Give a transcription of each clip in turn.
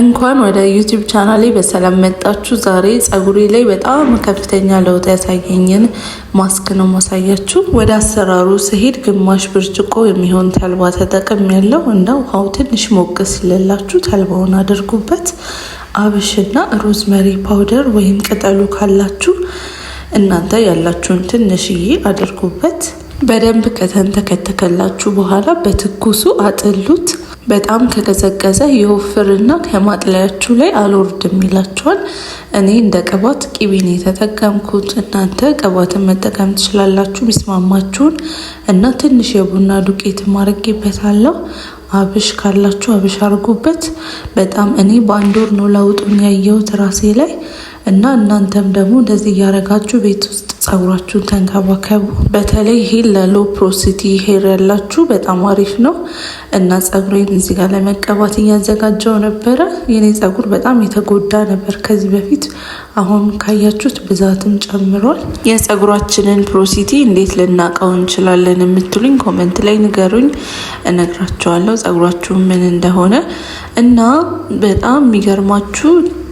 እንኳን ወደ YouTube ቻናሌ በሰላም መጣችሁ። ዛሬ ጸጉሬ ላይ በጣም ከፍተኛ ለውጥ ያሳየኝን ማስክ ነው ማሳያችሁ። ወደ አሰራሩ ስሄድ ግማሽ ብርጭቆ የሚሆን ተልባ ተጠቅሜያለሁ እና ውሃው ትንሽ ሞቅ ሲልላችሁ ተልባውን አድርጉበት። አብሽና rosemary powder ወይም ቅጠሉ ካላችሁ እናንተ ያላችሁን ትንሽዬ አድርጉበት። በደንብ ከተንተከተከላችሁ በኋላ በትኩሱ አጥሉት። በጣም ከቀዘቀዘ ይወፍርና ከማጥለያችሁ ላይ አልወርድም ይላችኋል። እኔ እንደ ቅባት ቂቤን የተጠቀምኩት፣ እናንተ ቅባትን መጠቀም ትችላላችሁ ሚስማማችሁን። እና ትንሽ የቡና ዱቄት አድርጌበታለሁ። አብሽ ካላችሁ አብሽ አድርጉበት። በጣም እኔ በአንድ ወር ነው ለውጡን ያየሁት ራሴ ላይ። እና እናንተም ደግሞ እንደዚህ እያረጋችሁ ቤት ውስጥ ጸጉራችሁን ተንከባከቡ። በተለይ ይሄ ለ low porosity hair ያላችሁ በጣም አሪፍ ነው። እና ጸጉሬን እዚህ ጋር ለመቀባት እያዘጋጀው ነበረ። የኔ ጸጉር በጣም የተጎዳ ነበር ከዚህ በፊት። አሁን ካያችሁት ብዛትም ጨምሯል። የጸጉራችንን porosity እንዴት ልናውቀው እንችላለን የምትሉኝ comment ላይ ንገሩኝ፣ እነግራችኋለሁ ጸጉራችሁ ምን እንደሆነ። እና በጣም የሚገርማችሁ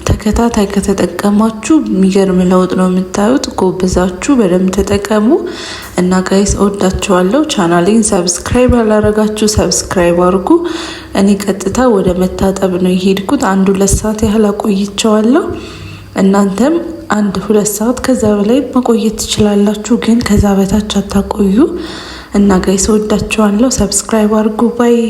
ተከታታይ ከተጠቀማችሁ የሚገርም ለውጥ ነው የምታዩት። ጎብዛችሁ በደንብ ተጠቀሙ። እና guys፣ እወዳችኋለሁ። ቻናሌን subscribe ያላረጋችሁ subscribe አድርጉ። እኔ ቀጥታ ወደ መታጠብ ነው የሄድኩት። 1-2 ሰዓት ያህል አቆይቸዋለሁ። እናንተም 1-2 ሰዓት ከዛ በላይ መቆየት ትችላላችሁ፣ ግን ከዛ በታች አታቆዩ። እና guys፣ እወዳችኋለሁ። Subscribe አድርጉ። Bye.